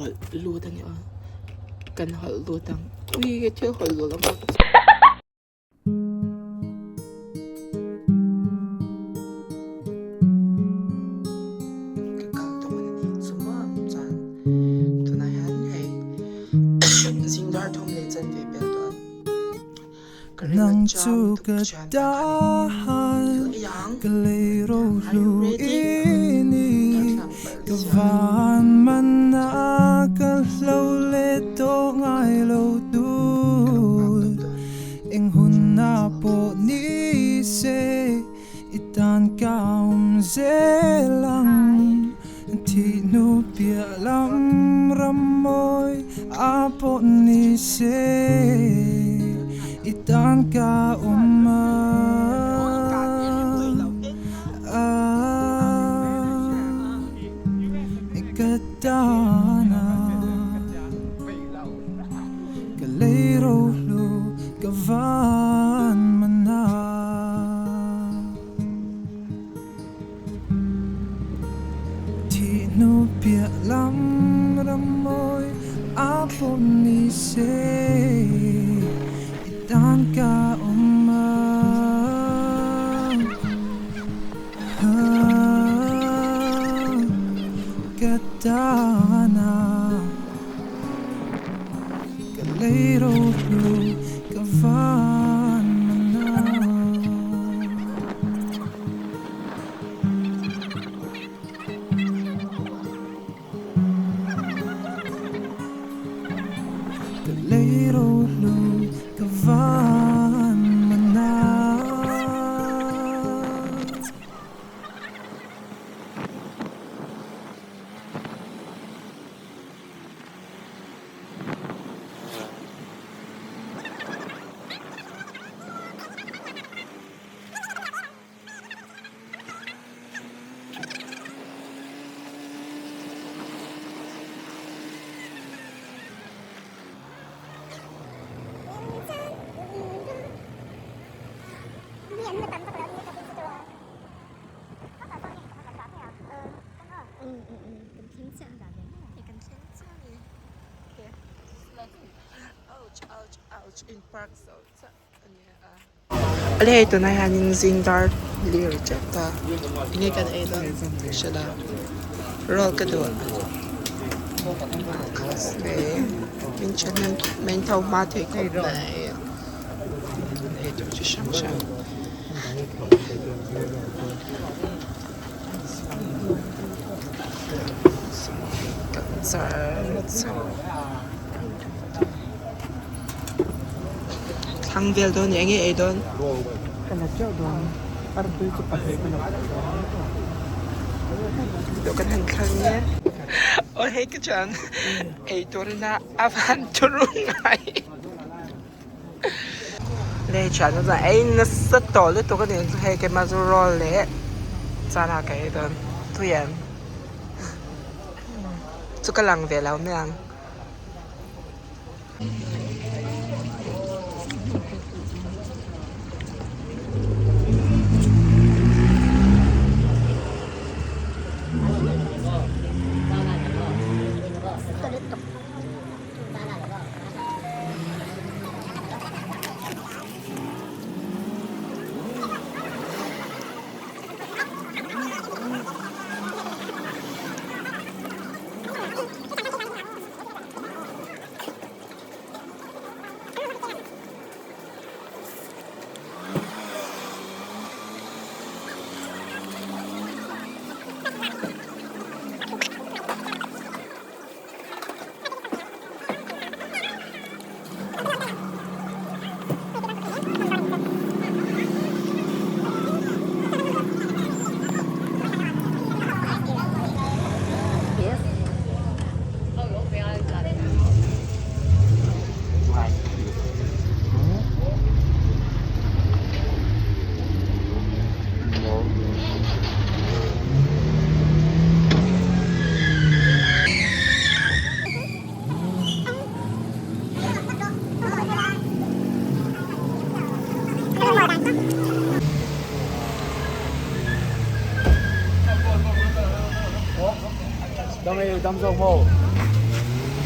hawlh lut a ni a kan hawlh lut ang ui thil hawlh luh lam pawh. Ka kal dawn a nih chu maw chuan tunah hian hei zing dar thum leh chanve pel dawn ka ring a cham tuk thian ta khan thil ei ang are you ready darthlalang palh sia. Ka lo nghak tawp dawn. Eng hunah pawh ni se i tan ka awm zel ang. Thih hnu piah lam ram mawi a pawh ni se i tan ka awm ang. Ka tan a. Ka lei rohlu ka van man a. Thih hnu piah lam ram mawi a pawh ni se i tan ka awm a. Ka tan a. Ka lei rohlu ka van man a. Ka lei rohlu ka van man a. Ale hei tunah hianin zing dar lir tep ta enge kan ei dawn hre lo roll ka duh min thahnem min tho hma thei khawp mai ei tur chi hrang hrang. Thlang vel dawn eng nge ei dawn? Kan han thlang nge aw hei ka chuan ei turin a a van turu ngai. Lei thian chu chuan ei nasa tawh lutuk a ni chu hei keimah chu roll leh chana ka ei dawn tui em chu ka lang ve lo mai ang.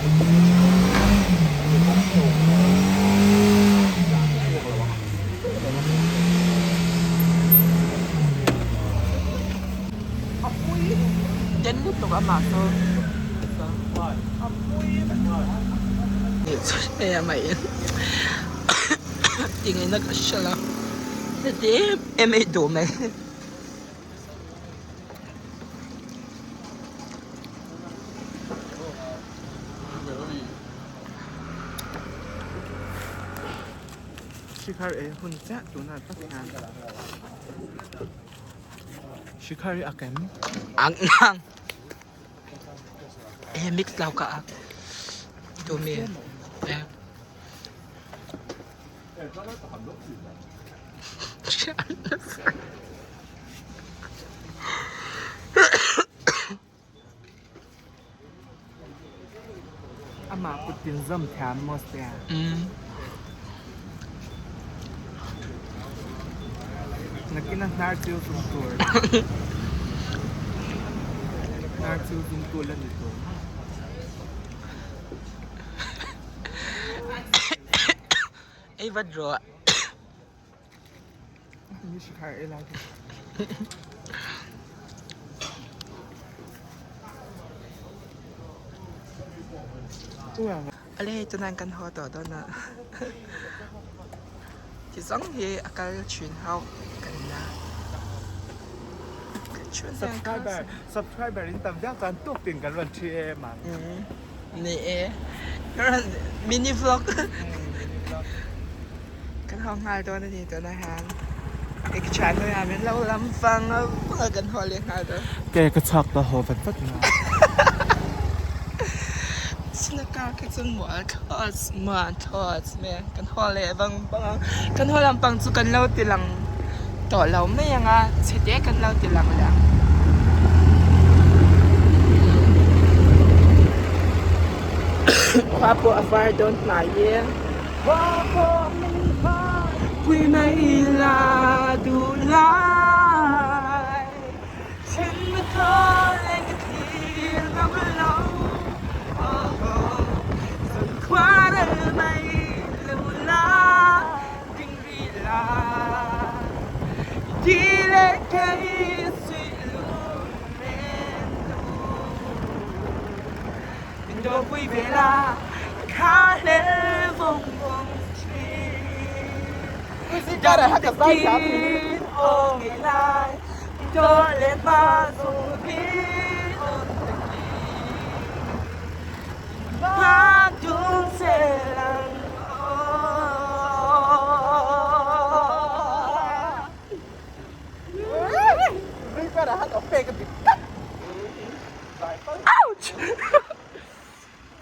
Den lutuk amah chu Tingin a ka hre lo heti em em ei duh mai. Shikhar e hun chiah tunah tak hian Shikhar hi a kem. Ang nang. E mix lo ka ak. Tu mi. E. Amah kuttin zam thiam maw sia. Nakin a hnar chiu zum tur. Hnar chiu zum tu la ni tur. Ei vat rawh. Ale hei tunah kan haw tawh dawn a ti zawng hi a kal thin ho kan la Subscriber subscriber in tam viau chuan tuk tin kan rawn thi em ang. Ni e mini vlog Kan haw nghal dawn a ni tunah hian ek tha hnuaiah min lo lam vang vang a kan haw leh nghal dawn. Ke ka chhuak tawh haw vat vat na. Sinaka khi chu mual thlawt mual thlawt mai a kan haw leh vang vang a kan haw lampang chu kan lo ti lang tawh lo mai ang a chhe te kan lo ti lang leh ang. Khua pawh a var dawn hnai e.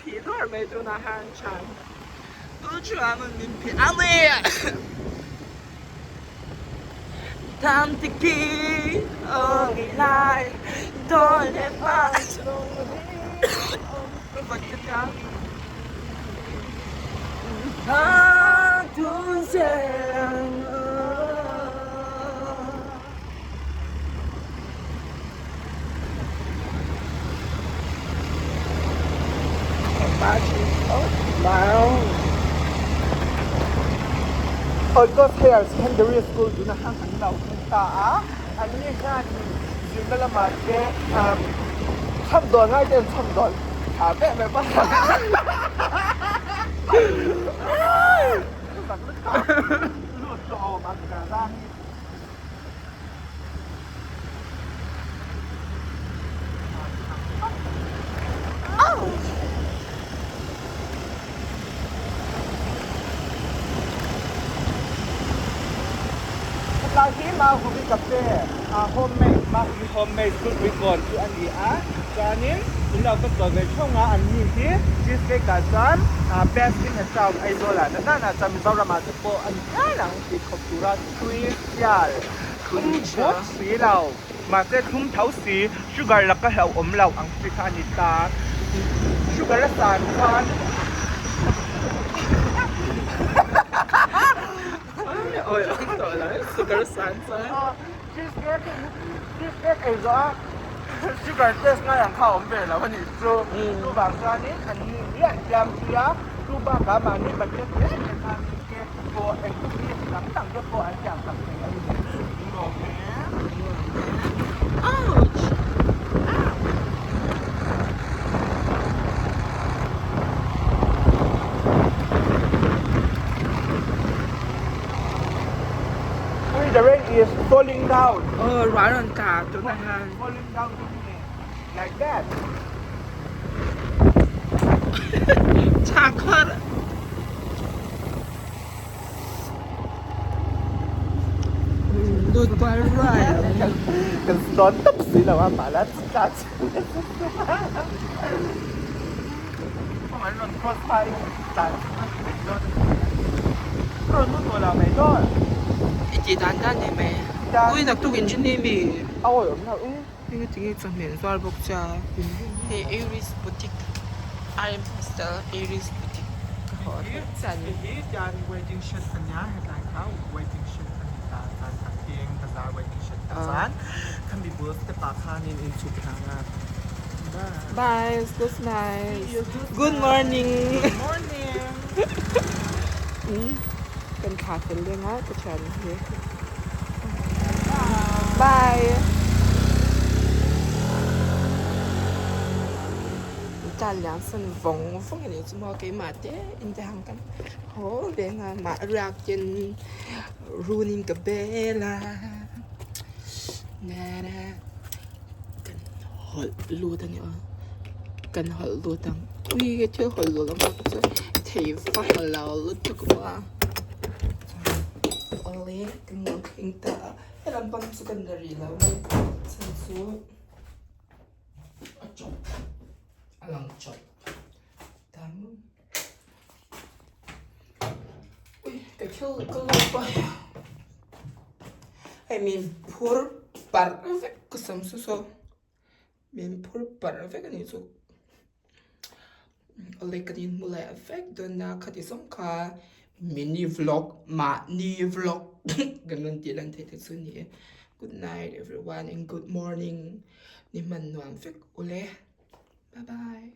Phih dur mai tunah hian chuan tu chuan min phih a ni. Tham ti ki aw ngei lai dawn leh hma chung vat ka ta Thang zel ang August Higher Secondary School tuna hang an lo thleng ta a, an ni hian zirna lamah te chhamdawl ngai te an chhamdawl tha vek mai bawk a. Hetlai hi Mahuvi Cafe a homemade Mahuvi homemade kulpui kawn chu a ni a chuanin in lo ka chawl ve thung a an ni hi cheese cake ah chuan best in a town Aizawl ah nana na chuan Mizoram ah te pawh a ni hial ang tih khawp tura tui sial thlum but si lo mahse thlum tho si sugar laka hlauhawm lo ang chi kha a ni ta sugar a san chuan Sugar a san chuan cheese cake cheese cake ei zawh a. Sugar test ngai ang kha a awm ve lo a nih chu. Chuvang chuanin an ni hi an siam pui a, chu bakah mahni budget hle hle khanin cake pawh engkim hi dang dang te pawh an siam sak thei a ni. Nuam e. Ouch! Ui the rain is falling down. Aw ruah rawn tla tunah hian. Falling down to me like that. Tha khawr. Lut kual ruai. Kan sawn tawp si lo a mah la tla chu. An rawn cross phai tlan dawn rawn lut tawh lo mai dawn. I tih dan dan ni mai. Ui naktuk in ṭhin mi. A awi awm lo e. Heng a tinge chawhmeh an zuar bawk chia. Hei Aries Boutique RM Hostel Aries Boutique ka haw hlek chiah a ni. Hei hi tian wedding shed a nia hetlai kha wedding shed a ni ta chuan ka peng bazar wedding shed ta chuan khami bul step ah khanin inchhuk thlang a. Bye good night good morning. Good morning. Kan thla fel leng a ka thian hi. Bye. Tan liang san vawng vawng a nih chu maw keimah te in te hang kan haw veng a mah riak ten run in ka bel a na na kan hawlh lut a ni aw kan hawlh lut ang ui thil hawlh lut ang pawh chu thei vak lo lutuk maw a awle kan lo thleng ta a helam pang chu kan la rih lo a chhan chu a chawp a lang chawp tam ui ka thil ka lawp a hei min phur parh vek ka sam su saw min phur parh vek a nih chu awle ka din hmu leh vek dawn a khati zawng kha mini vlog mahni vlog kan rawn tih lan theih te chu a ni e good night everyone and good morning ni hman nuam vek ule bye bye.